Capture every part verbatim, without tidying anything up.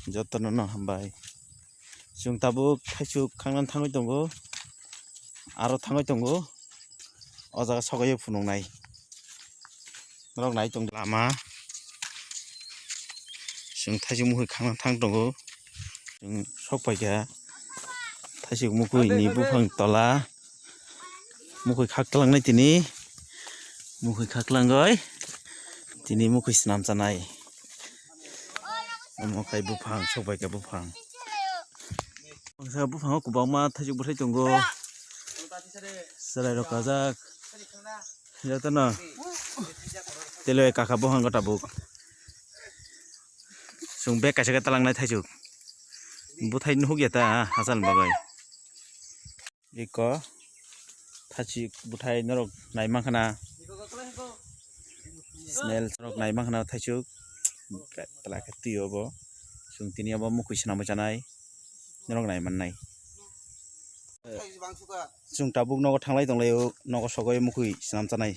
Jotono no hambai. Chwng tabuk thaichuk khangna thangwi tongo. Aro thangwi tongo. O jaga sogaiyo phunuknai. Norok nai tong lama. Chwng thaichuk mukhui khangna thang tongo. Chwng sok paikha. Thaichuk mukhui ni buphang tola. Mukhui khak tlangnai tini. Mukhui khak tlangoi. Tini mukhui swnam chanai. Omo khai buphang, sok bai kha buphang. Bangsa buphango kwbangma thaichuk bwthai tongo. Chwrai rok kajak. Jotono. Telo kaka buphang gota buk. Chwng bag kaisa khe talangnai thaichuk. Bwthai nuhuk ya ta hachal bagwi. Eko thaichuk bwthai norok nai mankha na. Smell norok nai mankha na thaichuk. Tla khe twi obo. Chwng tini obo mukhui swnamwi chanai. Norok nai mannai. Chwng tabuk nogo thanglai tonglaio, nogo sogoi mukhui swnam chanai.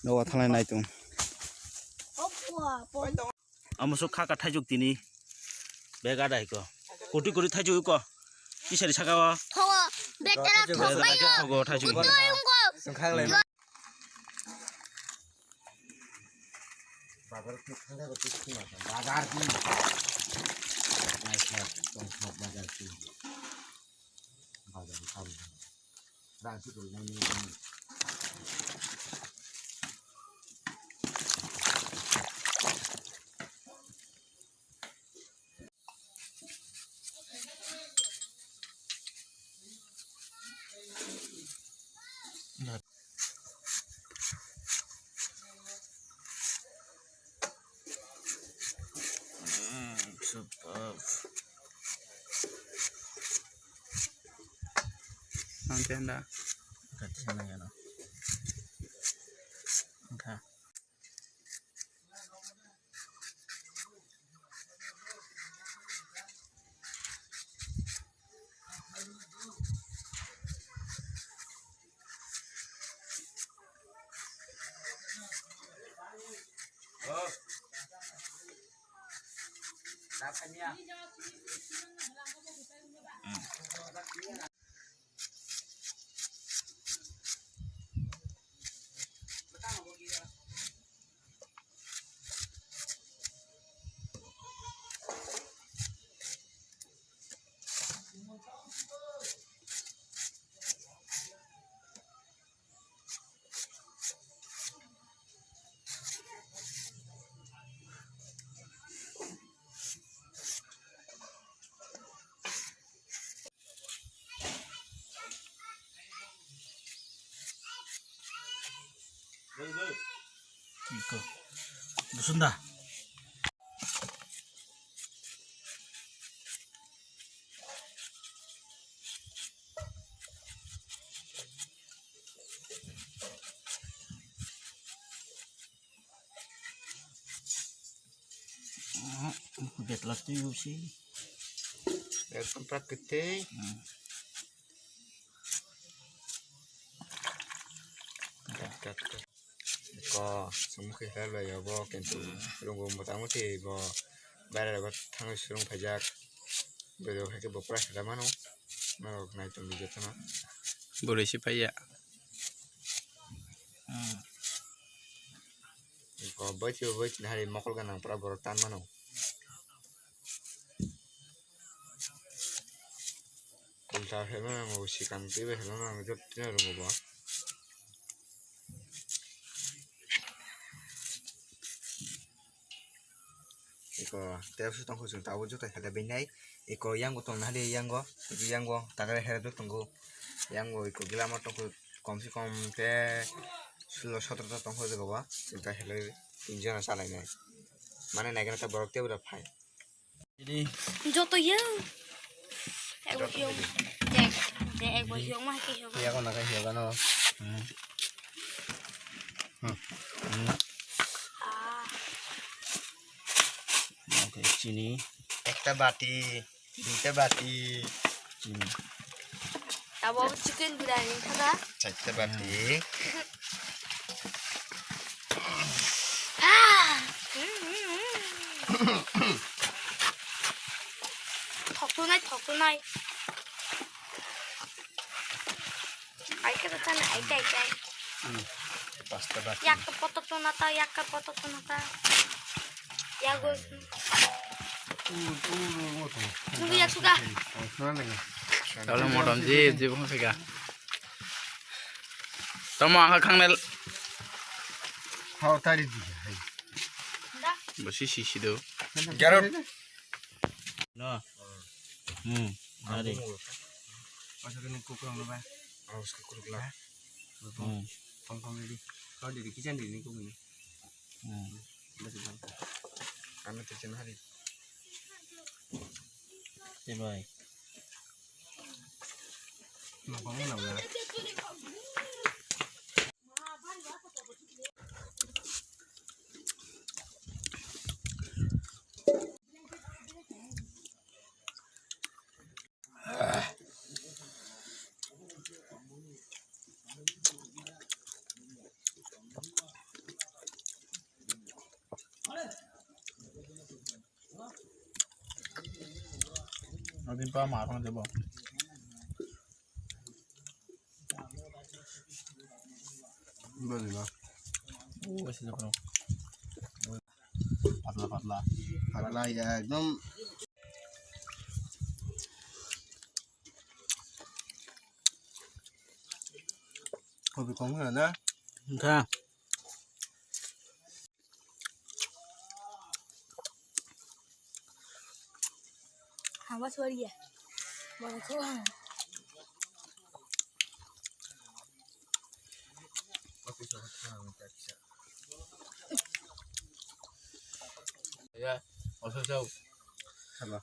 Nogo thanglai nai tong. Amo sok kha kha thaichuk tini. Bag ada iko. Koti koti thaichuk iko. Kisari saka o. Thogo. Bag tara thok bai o. Thogo thaichuk. Kutu yungko. Bazar ki thangda ko tiki ma. Bazar ki. Bazar ki. Bazar ki. Ang tenda. Kati sana ya no. Angka. Iko. Busunda. Betla tu yusi. Ekdom prakritik. Hmm. Ko, sumukhe helai obo, kintu rungbo motamoti bo bairego thangwi surung phaijak. Bwrwi hai khe bo pura khe mano. Norok nai tongdi jotono. Bwrwi se phaiya. Hmm. Ko bai se bai se hari mokol ganang pura borok tan mano. Kulta helai mano, sikang twi bai helai mano, jotono rungbo bo. Iko tei su tongkho chwng tabuk joto hela bini nai. Iko yango tong nahadi yango, yango tagare hela duk tongo. Yango iko gila ma tongkho kom se kom te sulo sotro ta tongkho jaga o. Chwng ta hela tinjon salai nai. Mane naikhe ta borok tei bwrok phai. Joto yang. Ego hiyo. Dek, dek, ego hiyo ma ke hiyo. Hiya ko na ka hiya ka no. Hmm. Hmm. Hmm. Ah. Okay, chini. Ekta bati, duita bati. Chini. Abo chicken biryani khada. Chaita bati. Ah. Hmm, hmm, hmm. Tunai thok tunai. Ai ka ta na ai tai tai. Hmm. Pasta ba. Yak ka poto tuna ta, yak ka poto tuna ta. Ya go. Nunggu ya suka. Kalau mau dam jib jib mau suka. Tamo angka khangnai. Hao tari di. Basi sisi do. Garot. No. Hmm. Hari. Masa kena kukurang lo ba. Harus kukurang lah. Hmm. Tong tong di. Kau di kisan di ni kukurang. Hmm. Basi bang. Kami tu cina hari. Sibai. Mau kamu nak? Adi pa ma thang jabo. Bali ba. Oh, ese jabo. Patla, patla. Patla ya, ekdom. Kopi kong na na. Kha. Hawa suari ya. Mana tuh? Ya, oso jauh. Sama.